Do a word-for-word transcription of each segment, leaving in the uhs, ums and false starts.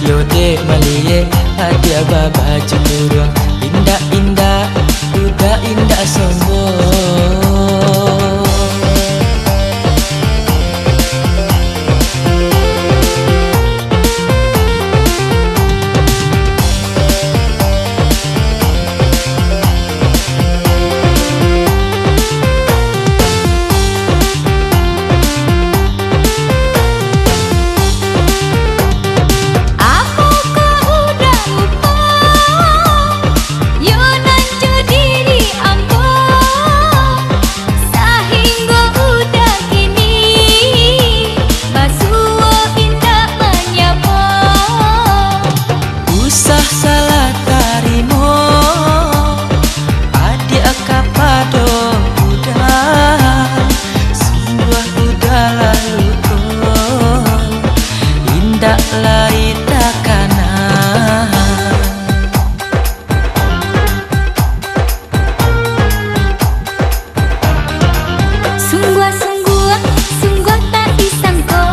Yo dek maliek adiak babaju kuruang, indak-indak, udah indak sombong. Ambo ko udah lupo, yo nan jo diri ambo, sahinggo udah kini, basuo indak manyapo. Usah salah tarimo, adiak kapado udah, sungguah udah lalu ko, indak lai takana. Sungguah-sungguah, sungguah tak disangko,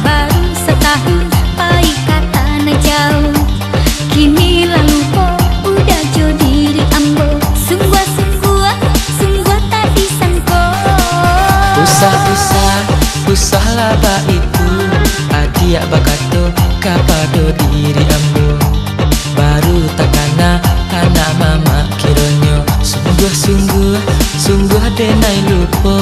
baru satahun pai ka tanah jauah. Kini lah lupo, udah jo diri ambo. Sungguah-sungguah, sungguah tak disangko. Usah-usah, usahlah baitu, adiak bakato kapado diri ambo. Baru takana anak mamak kironyo. Sungguah-sungguah, sungguah denai lupo.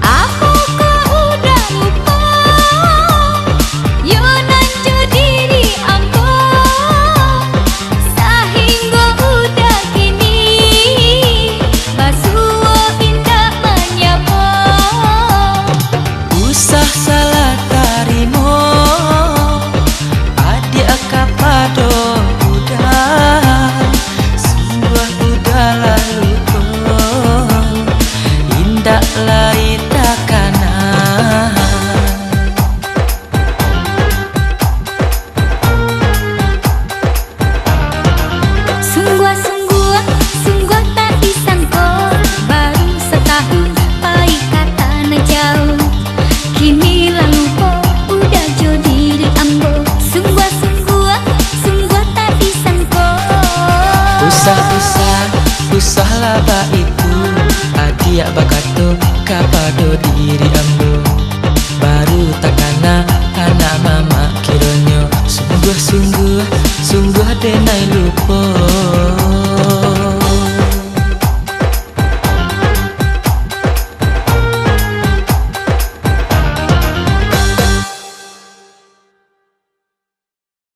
Ambo ko udah lupo, yo nan jo diri ambo, sahinggo udah kini, basuo indak manyapo. Usah salah tarimo, adiak kapado udah, sungguah udah lalu ko, indak lai takana. Sungguah-sungguah, sungguah tak disangko, baru satahun pai ka tanah jauah. Kini lah lupo, udah jo diri ambo. Sungguah-sungguah, sungguah tak disangko. Usah-usah, usahlah baitu, adiak bakato kapado diri ambo. Baru takana